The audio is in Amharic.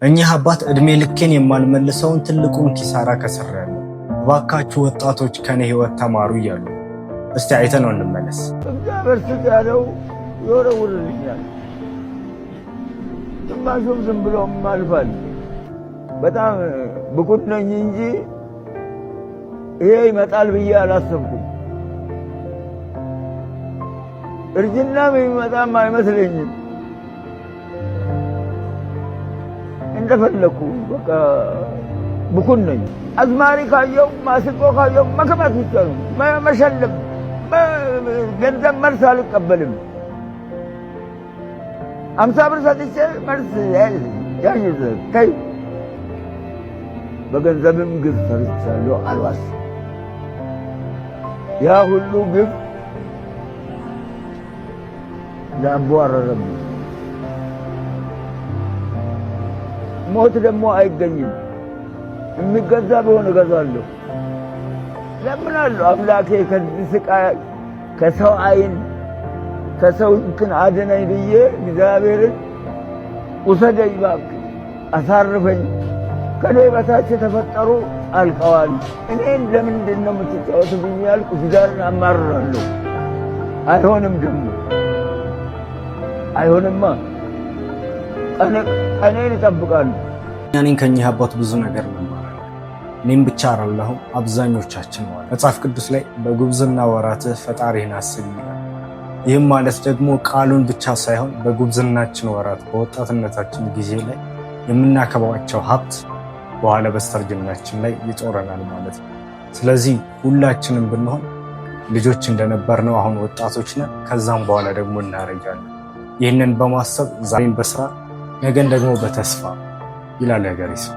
እኚህ አባት እድሜ ልኬን የማልመልሰውን ትልቁን ኪሳራ ከስሬያለሁ፣ እባካችሁ ወጣቶች ከኔ ህይወት ተማሩ እያሉ። እስቲ አይተነው እንመለስ። እግዚአብሔር ስጥ ያለው ይወረውርልኛል። ግማሹም ዝም ብሎም አልፋል። በጣም ብኩን ነኝ እንጂ ይሄ ይመጣል ብዬ አላሰብኩም። እርጅናም የሚመጣም አይመስለኝም። እንደፈለኩ በቃ ብኩን ነኝ። አዝማሪ ካየው፣ ማስንቆ ካየው መክመት ብቻ ነው፣ መሸለም። ገንዘብ መልስ አልቀበልም። 50 ብር ሰጥቼ መልስ ተይ። በገንዘብም ግፍ ሰርቻለሁ፣ አልዋስ። ያ ሁሉ ግፍ ዳቦ አረረብኝ። ሞት ደግሞ አይገኝም። የሚገዛ ቢሆን እገዛለሁ። ለምናለሁ፣ አምላኬ ከዚህ ስቃይ፣ ከሰው አይን፣ ከሰው እንትን አድነኝ ብዬ እግዚአብሔርን ውሰደኝ እባክህ፣ አሳርፈኝ። ከኔ በታች የተፈጠሩ አልቀዋል። እኔን ለምንድን ነው የምትጫወትብኝ? ያልኩ እግዚአብሔርን አማርራለሁ። አይሆንም ደግሞ አይሆንማ። ቀኔን እጠብቃለሁ። እኔን ከእኚህ አባት ብዙ ነገር እንማራለን። እኔም ብቻ አይደለሁም፣ አብዛኞቻችን ማለት። መጽሐፍ ቅዱስ ላይ በጉብዝና ወራትህ ፈጣሪህን አስብ ይላል። ይህም ማለት ደግሞ ቃሉን ብቻ ሳይሆን በጉብዝናችን ወራት፣ በወጣትነታችን ጊዜ ላይ የምናከባቸው ሀብት በኋላ በስተርጅናችን ላይ ይጦረናል ማለት ነው። ስለዚህ ሁላችንም ብንሆን ልጆች እንደነበርነው አሁን ወጣቶች ነን። ከዛም በኋላ ደግሞ እናረጃለን። ይህንን በማሰብ ዛሬን በስራ፣ ነገን ደግሞ በተስፋ ይላል ያገሬ ሰው።